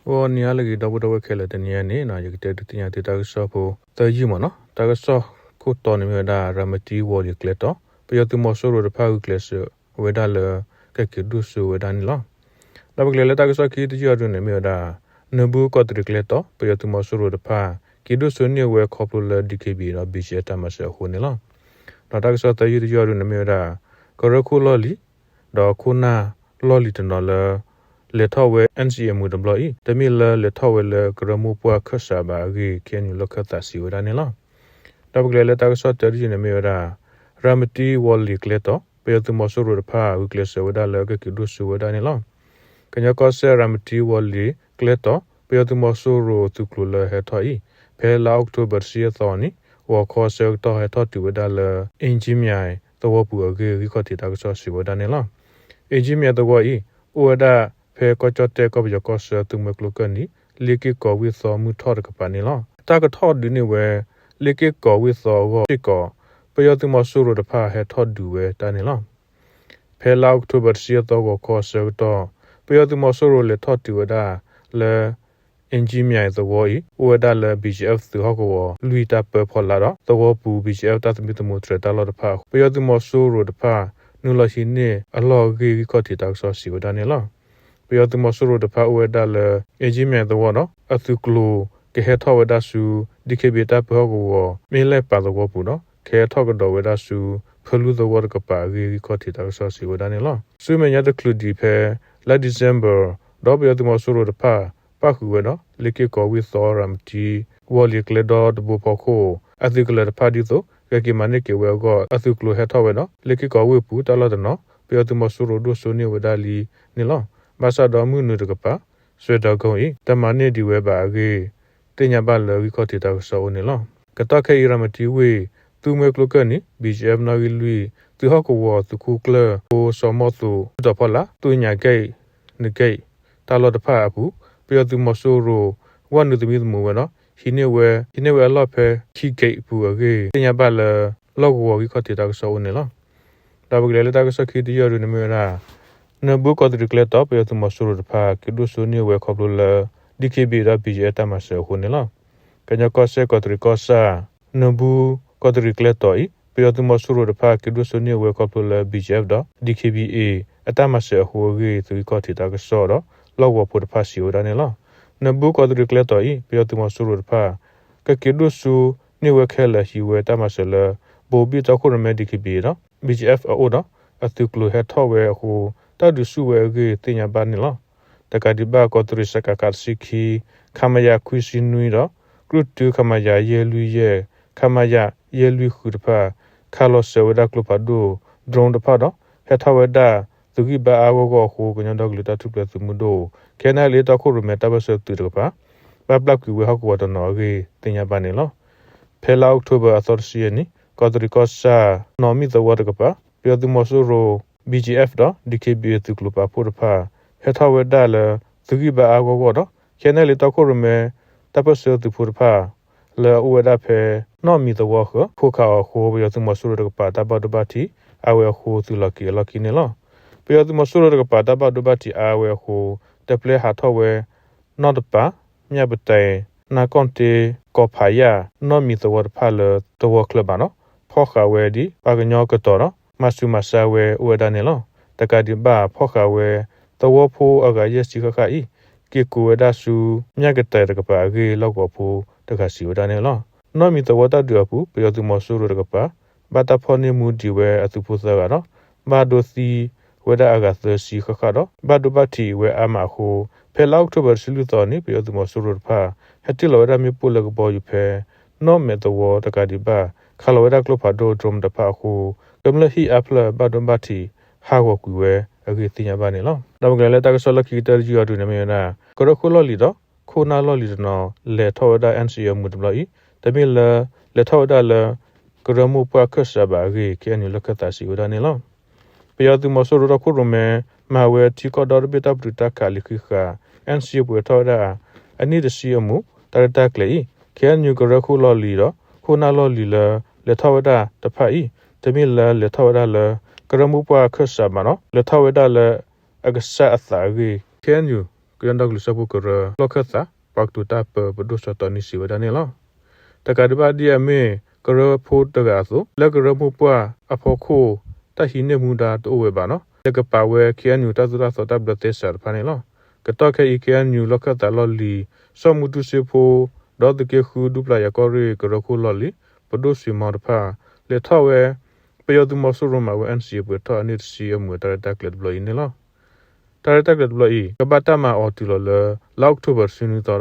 ဂီၤနံၤဟါလၢအဂ့ၤ ဒီပုၢ်ဒီဝဲၢ်ခဲလၢာ်, တနံၤအံၤန့ၣ် ယကတဲဒုးသ့ၣ်ညါသုတၢ်ကစီၣ်ဖိသၢယုၢ်မ့ၢ်နီၤ. တၢ်ကစီၣ်ခိၣ်တီန့ၣ်မ့ၢ်ဝဲဒၣ် ရၤမတံဝီၤလံၤကျဲတီၤ ပယီၤသုးမီၤစိရိၤတဖၣ်ဂုာ်ကျဲးစၢးဝဲဒၣ်လၢ ကက့ၤဒိၣ်စိဝဲဒၣ်န့ၣ်လီၤ. ဒီးပကလဲၤလၢတၢ်ကစီၣ်ခံတယုၢ်အဒုန့ၣ်မ့ၢ်ဝဲဒၣ် နဘူးကီးတရံးကျဲတီၤ ပယီၤသုးမီၤစိရိၤတဖၣ် က့ၤဒိၣ်စိန့ၢ်ဝဲခီဖျိလၢ DKBA ဒီး BGF တၢ်မၤစၢၤအဃိန့ၣ်လီၤ. ဒီးတၢ်ကစီၣ်သၢယုၢ်တယုၢ်အဒုန့ၣ်မ့ၢ်ဝဲဒၣ် ကရၢခိၣ်လီၢ်လံၤ ဒီးခိၣ်နၢ်လီၢ်လံၤတနီၤလၢ လဲၤထီၣ်ဝဲ NCA အမူးတဘျီအံၤ တမ့ၢ်လၢလဲၤထီၣ်ဝဲလၢကရၢမိၢ်ပှၢ်ခၢၣ်စးဘၣ်အဂ့ၢ် KNU လီၢ်ခၢၣ်သးစံးဝဲဒၣ်န့ၣ်လီၤ. ဒီးပကလဲၤလၢတၢ်ကစီၣ်တၢတယုၢ်န့ၣ်မ့ၢ်ဝဲဒၣ် ရၤမတံဝီၤလံၤကျဲတီၤ ပယီၤသုးမီၤစိရိၤတဖၣ် ဂုာ်ကျဲးစၢးဝဲဒၣ်လၢကက့ၤဒိၣ်စိဝဲဒၣ်န့ၣ်လီၤ. ကညီကီၢ်စဲၣ် ရၤမတံဝီၤလံၤကျဲတီၤ ပယီၤသုးမီၤစိရိၤသုးကျိၤလၢဟဲထီၣ်အံၤ ဖဲလါအီးကထိဘၢၣ်တဆံယဲၢ်သီအနံၤ ဂီၤခီဆၢကတီၢ်ဟဲထီၣ်တုၤဝဲဒၣ်လၢ အ့ကၠံမၠဲးသဝီပူၤအဂ့ၢ် ဂံၢ်ခီၣ်ထံးတၢ်ကစီၣ်စံးဝဲဒၣ်န့ၣ်လီၤ. အ့ကၠံမၠဲးသဝီအံၤ အိၣ်ဝဲဒၣ်ဖဲကီၢ်ကၠီၣ်တဲၣ် ကီၢ်ပယီၤကီၢ်ဆၢသုးမွဲကျိကၢၢ်နံၤ လ့က့ၢ်ကီးဝ့ၢ်သီမုၢ်ထီၣ်တကပၤန့ၣ်လီၤ. တၢ်ကထီၣ်ဒုးန့ၢ်ဝဲ လ့က့ၢ်ကီးဝ့ၢ်သီအဂီၢ်စ့ၢ်ကီး ပယီၤသုးမီၤစိရိၤတဖၣ်ဟဲထီၣ်ဒုးဝဲဒၣ်န့ၣ်လီၤ. ဖဲလါအီးကထိဘၢၣ်တဆံယဲၢ်သီဂီၤခီဆၢကတီၢ် ပယီၤသုးမီၤစိရိၤလဲၤထီၣ်တုၤဝဲဒၣ်လၢ အ့ကၠံမၠဲးသဝီအံၤ အိၣ်ဝဲဒၣ်လၢ BGF သုးဟီၣ်ကဝီၤလွံၢ်တၢ်ပၢဖီလာ်ဒီး သဝီပူၤ BGF တၢ်သမံသမိးတြဲၤတၢ်လီၢ်တဖၣ်အဃိ ပယီၤသုးမီၤစိရိၤတဖၣ် နုာ်လီၤဟံးန့ၢ်အလီၢ်အဂ့ၢ် ဂံၢ်ခီၣ်ထံးတၢ်ကစီၣ်စံးဝဲဒၣ်န့ၣ်လီၤ. ပယီၤသုးမီၤစိရိၤတဖၣ်အိၣ်ဝဲဒၣ်လၢ အ့ကၠံမၠဲးသဝီဒီး အသုးကျိၤကဟဲထီၣ်ဝဲဒၣ်ဆူ DKBA တၢ်ပၢဟီၣ်ကဝီၤ မ့ၢ်လဲၣ်ပာ်သဝီပူၤဒီး ကဟဲထီၣ်ကဒီးဝဲဒၣ်ဆူ ဖၢလူသဝီတကပၤအဂ့ၢ် ဂံၢ်ခီၣ်ထံးတၢ်ကစီၣ်စံးဝဲဒၣ်န့ၣ်လီၤ. ဆူမဲာ်ညါတချုးဒံးဖဲ လါ December ဒီးပယီၤသုးမီၤစိရိၤတဖၣ် ပၣ်ဃုာ်ဝဲဒီး လ့က့ၢ်ကီးဝ့ၢ်သီ ရၤမတံဝီၤလံၤကျဲတီၤတဘိဖီခိၣ် အသုးကလၢၤတဖၣ်ဒ်သိး ကက့ၤမၤန့ၢ်က့ၤဝဲအဂီၢ် အသုးကျိၤဟဲထီၣ်ဝဲဒီး လ့က့ၢ်ကီးဝ့ၢ်ပူၤတၢ်လီၢ်တနီၤ ပယီၤသုးမီၤစိရိၤဒိၣ်စိန့ၢ်ဝဲဒၣ်လံန့ၣ်လီၤ. ဘၣ်ဆၣ်ဒီးမုၢ်နုာ်တကပၤ စွဲဒီးကိအံၤ တမၤန့ၢ်ဒံးဝဲဘၣ်အဂ့ၢ် သ့ၣ်ညါဘၣ်လၢဂံၢ်ခီၣ်ထံးတၢ်ကစီၣ်အအိၣ်န့ၣ်လီၤ. ကတီၢ်ခဲအံၤ ရၤမတံဝ့ၢ် သုးမွဲကျိကၢၢ်နံၤ BGF နီၣ်ဂံၢ်လွံၢ် သုးဟီၣ်ကဝီၤ သုးခိၣ်ကျၢၢ် ဖိစီၤမီၢ်သိး သုးတီၤဖီလာ် သုးညၣ်က့ၣ် နက့ၣ် တၢ်လီၢ်တဖၣ်အပူၤ ပယီၤသုးမီၤစိရိၤ ဝဲနုာ်သမံသမိးဝဲဒီး ဟံးန့ၢ်ဝဲ ဟံးန့ၢ်ဝဲအလီၢ်ဖဲ ခံက့ၣ်ပူၤအဂ့ၢ် သ့ၣ်ညါဘၣ်လၢ လီၢ်ကဝီၤဂံၢ်ခီၣ်ထံးတၢ်ကစီၣ်အအိၣ်န့ၣ်လီၤ. ဒီးပကလဲၤလၢတၢ်ကစီၣ်ခံတယုၢ်အဒုန့ၣ်မ့ၢ်ဝဲဒၣ် နဘူးကီးတရံးကျဲတီၤ ပယီၤသုးမီၤစိရိၤတဖၣ် က့ၤဒိၣ်စိန့ၢ်ဝဲခီဖျိလၢ DKBA ဒီး BGF တၢ်မၤစၢၤအဃိန့ၣ်လီၤ. ကညီကီၢ်စဲၣ် ကီးတရံးကီၢ်ဆၣ် နဘူးကီးတရံးကျဲတီၤအံၤ ပယီၤသုးမီၤစိရိၤတဖၣ် က့ၤဒိၣ်စိန့ၢ်ဝဲခီဖျိလၢ BGF ဒီး DKBA အတၢ်မၤစၢၤအဃိအဂ့ၢ် သုးဂံၢ်ခီၣ်ထံးတၢ်ကစီၣ်ဒီး လီၢ်ကဝီၤဖိတဖၣ်စံးဝဲဒၣ်န့ၣ်လီၤ. နဘူးကီးတရံးကျဲတီၤအံၤ ပယီၤသုးမီၤစိရိၤတဖၣ် ကက့ၤဒိၣ်စိန့ၢ်ဝဲခဲလၢာ် ဟံးဝဲတၢ်မၤစၢၤလၢ ဘိၤဘံၣ်တီခိၣ်ရိၣ်မဲ DKBA ဒီး BGF အအိၣ်ဒီး အသုးကျိၤဟဲထီၣ်ဝဲအဃိ တၢ်ဒုးဆူၣ်ဝဲအဂ့ၢ် သ့ၣ်ညါဘၣ်န့ၣ်လီၤ. တကးဒံးဘၣ် ကီးတရံး စကခ တဆံခံ ခမရ ခွံဆံနွံဒီး ကြုၢ်တု ခမရ ယဲၢ်လွံၢ်ယဲၢ် ခမရ ယဲၢ်လွံၢ်ဃုတဖၣ် ခးလီၤစၢၤဝဲဒၣ်ကျိဖးဒိၣ် drone တဖၣ်ဒီး ဟဲထီၣ်ဝဲဒၣ် သုးဂံၢ်ဘါအါအါဂီၢ်ဂီၢ်အဃိ ကညီဒီကလုာ်တၢ်ထူၣ်ဖျဲးသုးမုၢ်ဒိၣ် KNLA တီခိၣ်ရိၣ်မဲတၢ်ပၢၢ်ဆၢသုးတကပၤ ဘၣ်ပျၢ်ကွံာ်ဝဲဟီၣ်ကဝီၤတနီၤအဂ့ၢ် သ့ၣ်ညါဘၣ်န့ၣ်လီၤ. ဖဲလါအီးကထိဘၢၣ်အသီတဆံယဲၢ်နံၤ ကီးတရံးကီၢ်ဆၣ် နီၢ်မံၣ်သဝီတကပၤ ပယီၤသုးမီၤစိရိၤ BGF ဒီး DKBA သုးကျိၤပာ်ဖှိၣ်တဖၣ် ဟဲထီၣ်ဝဲဒၣ်လၢသုးဂံၢ်ဘါအါအါဂီၢ်ဂီၢ်ဒီး KNLA တီခိၣ်ရိၣ်မဲ တၢ်ပၢၢ်ဆၢသုးဖိတဖၣ် လၢအအိၣ်ဝဲဒၣ်ဖဲ နီၢ်မံၣ်သဝီအဃၢၤ ဖီၣ်ခးအီၤအဃိ ပယီၤသုးမီၤစိရိၤတကပၤ တၢ်ဘၣ်ဒိဘၣ်ထံးအါဝဲအဃိ သုးလီၤက့ၤအလီၢ်ခံန့ၣ်လီၤ. ပယီၤသုးမီၤစိရိၤတကပၤ တၢ်ဘၣ်ဒိဘၣ်ထံးအါဝဲအဃိ တပျဲဟးထီၣ်ဝဲ နီၢ်တပၤ မၠၣ်ပတဲ နၢ်ကီၢ်တ့ ကီၢ်ဖးယၣ် နီၢ်မံၣ်သဝီတဖၣ်လၢသဝီချၢဘၣ်ဒီး ဖီၣ်ဃာ်ဝဲဒ်ပှၤကညီကတီၤဒီး မၤဆူးမၤဆါဝဲအိၣ်ဝဲဒၣ်န့ၣ်လီၤ. တကးဒံးဘၣ် ဖီၣ်ဃာ်ဝဲ သဝီဖိအဂၤယဲၢ်ဆံဃၣ်ဃၣ်အံၤ က့ၤကိးဝဲဒၣ်ဆူ မၠၣ်ကတဲတကပၤအဂ့ၢ် လီၢ်ကဝီၤဖိတဂၤစံးဝဲဒၣ်န့ၣ်လီၤ. နီၢ်မံၣ်သဝီတၢ်ဒုးအပူၤ ပယီၤသုးမီၤစိရိၤတကပၤ ဘၣ်တၢ်ဖီၣ်န့ၢ်မူဒံးဝဲအသုးဖိသၢဂၤဒီး ဘၣ်ဒိသံဝဲဒၣ်အဂၤသၢဆံဃၣ်ဃၣ်ဒီး ဘၣ်ဒိဘၣ်ထံးဝဲအါမးအဃိ ဖဲလါအီးကထိဘၢၣ်တဆံလွံၢ်သီန့ၣ် ပယီၤသုးမီၤစိရိၤတဖၣ် ဟဲတ့ၢ်လီၤဝဲဒၣ်မ့ၣ်ပိၢ်လၢကဘီယူၤဖဲ နီၢ်မဲာ်သဝီတကးဒံးဘၣ် ခးလီၤဝဲဒၣ်ကျိဖးဒိၣ် drone တဖၣ်အဃိ ကမျၢၢ်ဟံၣ်အါဖျၢၣ်ဘၣ်ဒိဘၣ်ထံးဟးဂီၤကွံာ်ဝဲအဂ့ၢ်သ့ၣ်ညါဘၣ်န့ၣ်လီၤ. ဒီးပကလဲၤလၢတၢ်ကစီၣ်လၢခံကတၢၢ်တယုၢ်အဒုန့ၣ်မ့ၢ်ဝဲဒၣ် ကရၢခိၣ်လီၢ်လံၤဒီး ခိၣ်နၢ်လီၢ်လံၤတနီၤ လဲၤထီၣ်ဝဲဒၣ် NCA အမူးတဘျီအံၤ တမ့ၢ်လၢ လဲၤထီၣ်ဝဲဒၣ်လၢ ကရၢမိၢ်ပှၢ်ခၢၣ်စးဘၣ်အဂ့ၢ် KNU လီၢ်ခၢၣ်သးစံးဝဲဒၣ်န့ၣ်လီၤ. ပယီၤသုးမီၤစိရိၤတီခိၣ်ရိၣ်မဲ မၤဝဲထံကီၢ်ဒီတဘ့ၣ်တၢ်ပတုာ်တၢ်ခးလံာ်ဃံးဃာ် NCA ပှဲၤထီၣ်ဝဲဒၣ် အနံၣ်တဆံအမူး တၢ်ရဲၣ်တၢ်ကျဲၤအံၤ KNU ကရၢခိၣ်လီၢ်လံၤဒီး ခိၣ်နၢ်လီၢ်လံၤလၢ လဲၤထီၣ်ဝဲဒၣ်တဖၣ်အံၤ တမ့ၢ်လၢလဲၤထီၣ်ဝဲဒၣ်လၢ ကရၢမိၢ်ပှၢ်ခၢၣ်စးဘၣ်ဒီး လဲၤထီၣ်ဝဲဒၣ်လၢ အကစၢ်အသးအဂ့ၢ် KNU က ကညီဒီကလုာ်စၢဖှိၣ်ကရၢ လီၢ်ခၢၣ်သး ပှၤကတိၤတၢ်ပၢ ပဒိၣ်စီၤတီနံစံးဝဲဒၣ်န့ၣ်လီၤ. တကးဒံးဘၣ်ဒ်အမ့ၢ်ကရၢဖိတဂၤအသိး လၢကရၢမိၢ်ပှၢ်အဖီခိၣ် တၢ်ဟံးန့ၢ်မူဒါတအိၣ်ဝဲဘၣ်န့ၣ် လဲၤကပာ်ဝဲ ခ့ၣ်အဲၣ်ယူၣ် တၢ်သိၣ်တၢ်သီတၢ်ဘျၢသဲစးတဖၣ်န့ၣ်လီၤ. ကတီၢ်ခဲအံၤ ခ့ၣ်အဲၣ်ယူၣ် လီၢ်ခၢၣ်သးလီၢ်လံၤ စီၣ်မူတူၢ်စ့ဖိ ဒီးသုးက့ဃု ဒူပျၢ်ယၤကီၢ်ရ့ၣ်ကရၢခိၣ်လီၢ်လံၤ ပဒိၣ်စွံမီတဖၣ် လဲၤထီၣ်ဝဲ ပယီၤသုးမီၤစိရိၤမၤဝဲ NCA ပှဲၤထီၣ်အနံၣ်တဆံအမုာ် တၢ်ရဲၣ်တၢ်ကျဲၤတဘျီအံၤန့ၣ်လီၤ. တၢ်ရဲၣ်တၢ်ကျဲၤတဘျီအံၤ ကဘၣ်တၢ်မၤအီၤတုၤလီၤလၢ လါအီးကထိဘၢၣ်တဆံနွံသီ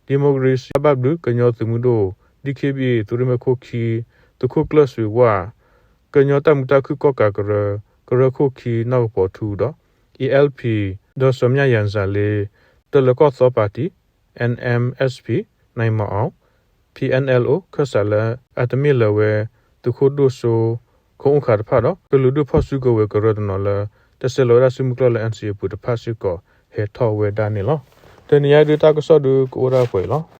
ဒီး ဒံၣ်မိၣ်ကရ့ၣ်စံၣ် ဘၣ်ဘျုးကညီသုးမုၢ်ဒိၣ် DKBA သုးရ့ၣ်မဲာ်ခိၣ်ခံ သုးခိၣ်ကျၢၢ်စွံဝၣ် ကညီတၢ်မုာ်တၢ်ခုၣ်ကီၣ်ကးကရၢ ကရၢခိၣ်ခံ နီၢ်ကပီၤထူဒီး အံၣ်အဲလ်ပံၣ် ဒီးစီၤမၠၣ်ယၣ်စၣ်လ့ တလၢၤကီၢ်သီပၣ်တံၣ် NMSP နံၣ်မီၣ်အီၣ် PNLO ခၢၣ်စးလၢအတမ့ၢ်လၢၤဝဲ သုးခိၣ်ဒိၣ်စိ ခိၣ်အူၣ်ခးတဖၣ်ဒီး ကလုာ်ဒူၣ်ဖီၣ်စုကဝဲၤကရၢတနီၤလၢ တဆဲးလီၤဝဲဒၣ်စုမုၢ်ကျီၢ်လၢ NCA အပူၤတဖၣ်စ့ၢ်ကီး ဟဲထီၣ်ဝဲဒၣ်န့ၣ်လီၤ. တနံၤညါဒုးတၢ်ကစီၣ်ဒုးကအိၣ်ဒၣ်ပှဲၤအံၤလီၤ.